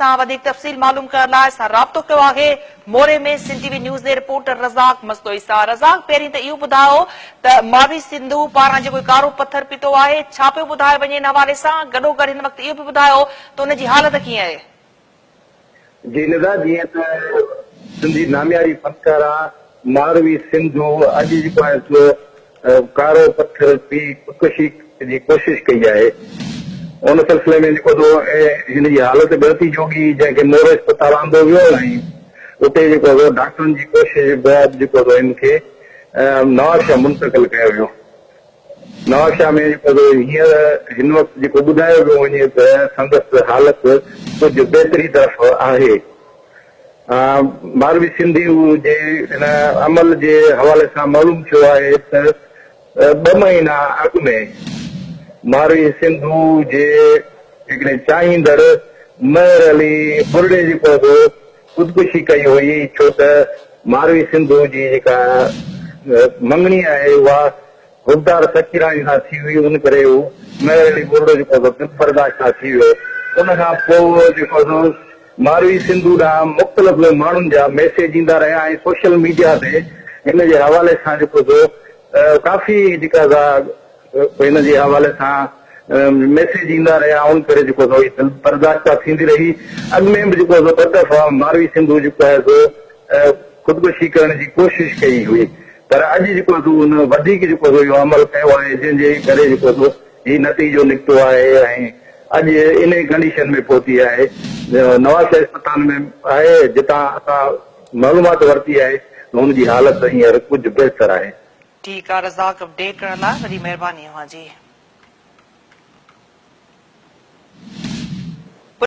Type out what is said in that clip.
سان وڌيڪ تفصيل معلوم ڪرڻ لاء اسان رابطو ڪيو آهي موري ۾ سنڌ ٽي وي نيوز جي رپورٽر رزاق مستوئي سان. رزاق پهرين ته اهو ٻڌايو ته ماروي سنڌو پاران جيڪو ڪارو پٿر پيتو آهي ڇا پيو ٻڌايو وڃي ان حوالي سان گڏوگڏ هن وقت اهو به ٻڌايو ته ان جي حالت ڪيئن آهي. جي ندا جيئن ته سنڌ جي نامياري فنڪارا ماروي سنڌو اڄ جيڪو آهي سو ڪارو پٿر پي خودڪشي جي ڪوشش ڪئي آهي. ان سلسلي ۾ جيڪو سو هن جي حالت ڳڻتي جوڳي جنهن کي مورو اسپتال آندو ويو ۽ اتي جيڪو سو ڊاڪٽرن جي ڪوشش بعد جيڪو سو هن کي نوابشاهه منتقل ڪيو ويو. نوابشاهه ۾ جيڪو سو هينئر هن وقت جيڪو ٻڌايو پيو وڃي ته سندس حالت ڪجهه بهتري طرف آهي. ماروي سنڌي جي ان عمل جي حوالي سان معلوم ٿيو آهي ته ٻه مهينا اڳ ۾ ماروي سنڌو جي هڪڙي چاهيندڙ مهر علي ٻرڙي جيڪو هو خودڪشي ڪئي هئي ڇو ته ماروي سنڌو جي جيڪا مڱڻي آهي اها حبدار سکيراڻي سان ٿي هئي ان ڪري هو مهر علي ٻرڙو جيڪو سو دل برداشته ٿي ويو ان کان پوء جيڪو سو ماروي سنڌو ڏانهن مختلف ماڻهن جا ميسيج ايندا رهيا ۽ سوشل ميڊيا تي هن جي حوالي سان جيڪو سو ڪافي جيڪا سا هن جي حوالي سان ميسيج ايندا رهيا ان ڪري جيڪو سو هي دل برداشته ٿيندي رهي اڳ ۾ به جيڪو سو ٻه دفعا ماروي سنڌو جيڪو آهي سو خودڪشي ڪرڻ جي ڪوشش ڪئي هئي پر اڄ جيڪو سو ان وڌيڪ جيڪو سو اهو عمل ڪيو آهي جنهن جي ڪري جيڪو سو هي نتيجو نڪتو آهي ۽ اڄ انهي ڪنڊيشن ۾ پهتي آهي نوابشاهه اسپتال ۾ آهي جتان اسان معلومات ورتي آهي ته هن جي حالت هينئر ڪجهه بهتر آهي. ٺيڪ آ رزاق اپڊيٽ ڪرڻ لاء وڏي مهرباني اوهان جي.